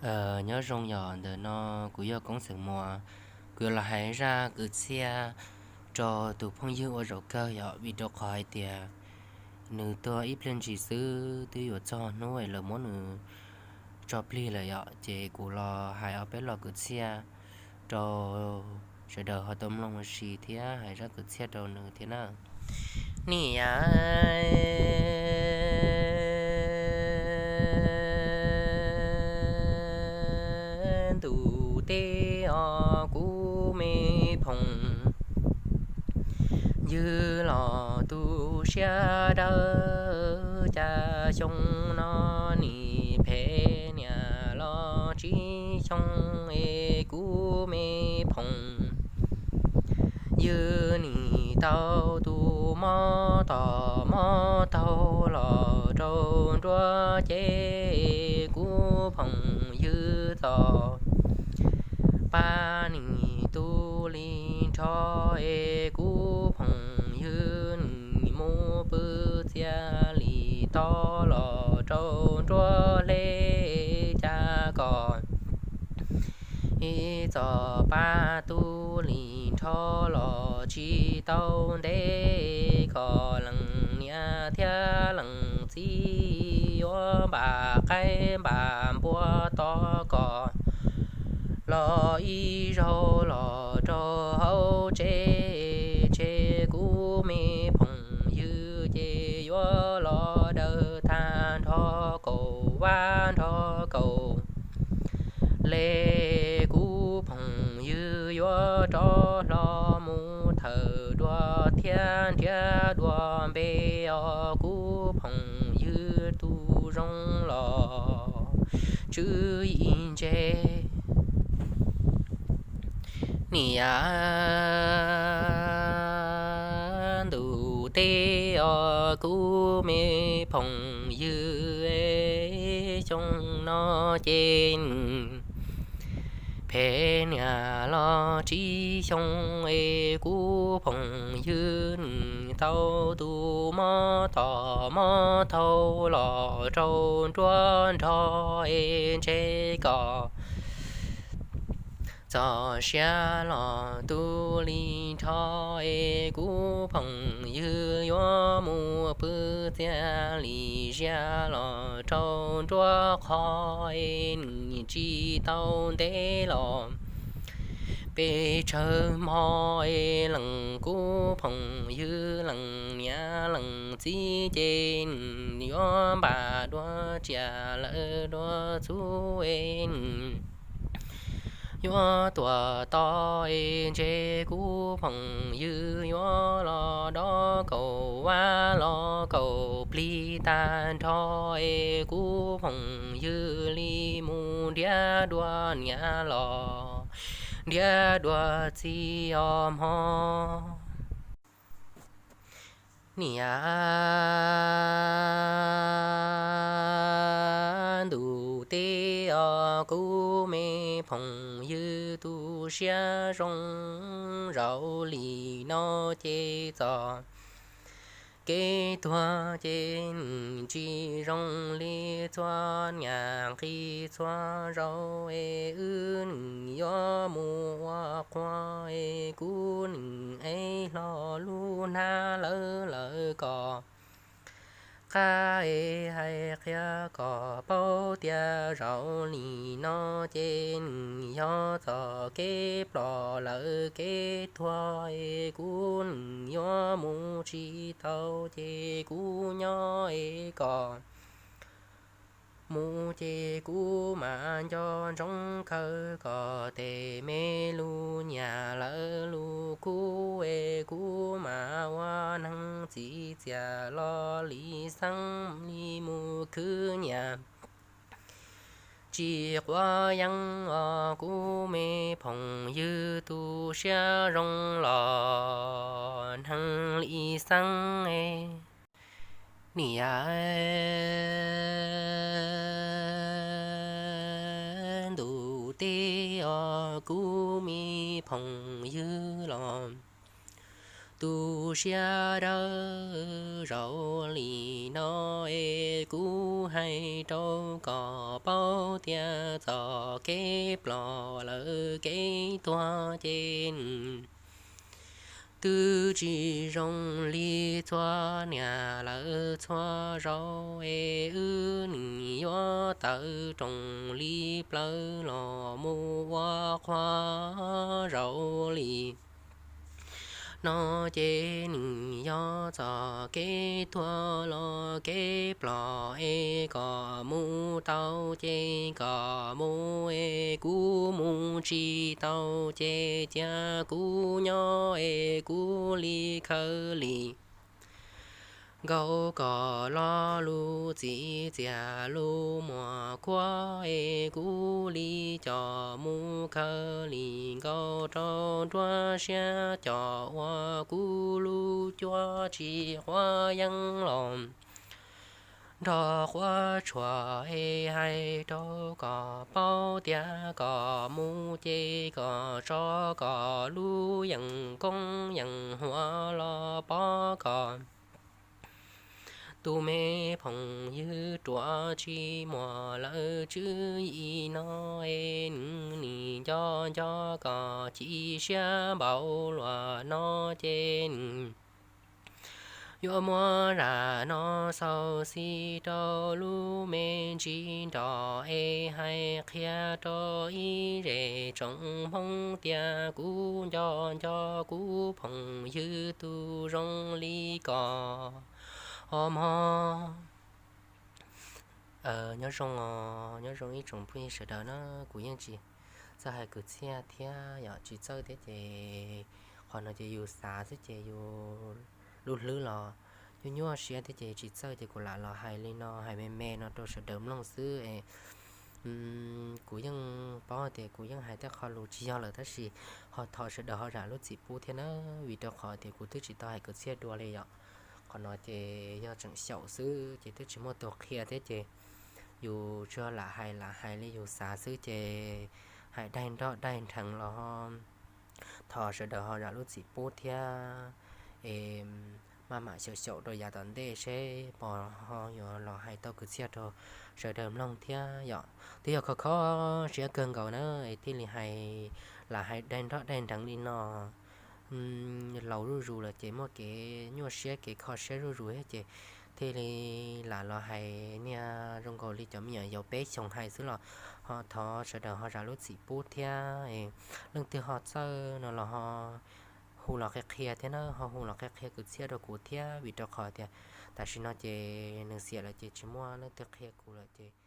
Nyob zoo yom, ntawm no kuv yog Koob xeem Muas, kuv yuav los hais zaj kwv txhiaj rau tus phooj ywg ua zaum kawg yom, vim rau qhov hais tias nws tuag ib pliag ntsis xwb twb yuav txog hnub es lawv muab nws tso plig lawm yom, ces kuv los hais ob peb lo kwv txhiaj rau sawv daws ho tau mloog ua si thiab hais zaj kwv txhiaj rau nws thiab na. Niam ntuj teb os kuv me phooj ywg los tu siab dawb, cas xyoo no nim phem niam los tsib xyoo es kuv me phooj ywg nim tau tus mob tom mob taug los rau nruab cev, kuv phooj ywg txom pab nim tu li nrho es kuv phooj ywg nim mus pw txias li tod los rau nruab hle, cas kom ib txom pab tu li nrho los tsis tau ntev, kom leej niam thiab leej txiv yuav npam qaib npam npua tod kom los ib zaug los rau hauv tsev, tseg kuv me phooj ywg ces yuav los daws tag nrho kaum vaj nrho kaum le, kuv phooj ywg yuav rov hlo mus thawm dua thiab nrhiav dua npe os, kuv phooj ywg tus zoo los tswv yim ntse. Niam ntuj teb os kuv me phooj ywg, xyoo no ces phem niam los tsib xyoo es kuv phooj ywg tau tus mob tom mob taug los rau nruab nrho es ntshe kom txog siab los tu li nrho es kuv phooj ywg yuav mus pw txias li zias los rau nruab qhov es nws tsis tau ntev los pes tsawg hmo es leej kuv phooj ywg leej niam leej txiv ces nws yuav npam dua tsiaj lawm dua txhuv es nws yuav tuag tod es ntshe kuv phooj ywg yuav los dob kaum vaj los kaum plig tag nrho es kuv phooj ywg li mus nrhiav dua niam los nrhiav dua txiv os hmo. Niam ntuj teb os kuv me phooj ywg tu siab zoo, zaum li no ces txoj kev tuag ces nws tsis zoo li txhua niaj nqi txhua zaus es wb nws yuav mus ua qhua es kuv nws ev hlo lub hnab lawv lawm kom qab es hais qhia kom paub tias zaum li no ces nws yog txoj kev ploj lawm kev tuag es kuv nws yuav mus tsis tau ces kuv nyob es kom mus ces kuv mam nco ntsoov khaws kom tej me lus nyiam lawv lus kub es kuv mam ua neeg txi txiam los li xeeb li mus khwv nyiam. Tsis quav yeeb os kuv me phooj ywg tu siab zoo los neeg li xeeb. Niam ntuj teb os kuv me phooj ywg los Tu siab dawb zaum li no es kuv hais rau koj paub tias txoj kev ploj lawm kev tuag ces twb tsis zoo li txhua niam lawv txhua zaus es wb nim yuav tawm rooj li plawv los mus ua qhua zaum li no ces nws yog txoj kev tuag los kev ploj es kom mus tau ces kom mus es kuv mus tsis tau ces cia kuv nyob es kuv li khaws li nkaus kom lo lus txim txiaj lus muag kuab es kuv li coj mus khaws li nkaus rau nruab siab coj ua kuv lub cuab tsis quav yeeb los nrog quav tshuaj es hais rau koj paub tias koj mus ces koj tso koj lub yeeb koob yeeb huam los pov koj tus me phooj ywg ruam tsis muaj lawv tswv yim no es nws nim nco nco koj chim siab npaum luaj no ces nws yuav muab zaj no xauj xis rau lub me ntsis nrog es hais qhia rau ib zej tsoom Hmoob tias kuv nco nco kuv phooj ywg tus zoo li koj os mog. Nyob zoo os, nyob zoo ib tsoom phooj ywg sawv daws na, kuv yeej tsis txawj hais kwv txhiaj thiab yom, tsis txawj thiab ces qhov no ces yus xav xwb ces yus lub hlwb los nyuaj nyuaj siab thiab ces tsis txawj ces kuv lam los hais li no, hais me me no rau sawv daws mloog xwb es kuv yeej paub tias kuv yeej hais tej qho lus tsis yog lawm tab sis ho thov sawv daws ho zam lub txim pub thiab na, vim rau qhov tias kuv twb tsis tau hais kwv txhiaj dua li yom. Qhov no ces yog tseem xyaum xwb ces twb tsis muaj tus qhia thiab ces yus tsuas lam hais lam hais li yus xav xwb ces hais daig nroj daig nrheev los thov sawv daws ho zam lub txim pub thiab es maj mam xyaum xyaum rau yav tom ntej seb pom ho yuav los hais tau kwv txhiaj rau sawv daws mloog thiab yom. Twb yog kho kho siab kawg nkaus na es thiaj li hais lam hais daig nroj daig nrheev li no laus zuj zus lawm ces muaj kev nyuaj siab kev kho siab zuj zus thiab ces thiaj li lam los hais niag zoo nkaus li cov me nyuam yaus peb xyoos hais xwb los ho thov sawv daws ho zam lub txim pub thiab. Leej twg ho txawj no los ho hu los qhia qhia thiab na, ho hu los qhia qhia kwv txhiaj rau kuv thiab vim rau qhov tias tam sim no ces nws xiam lawm ces tsis muaj leej twg qhia kuv lawm ces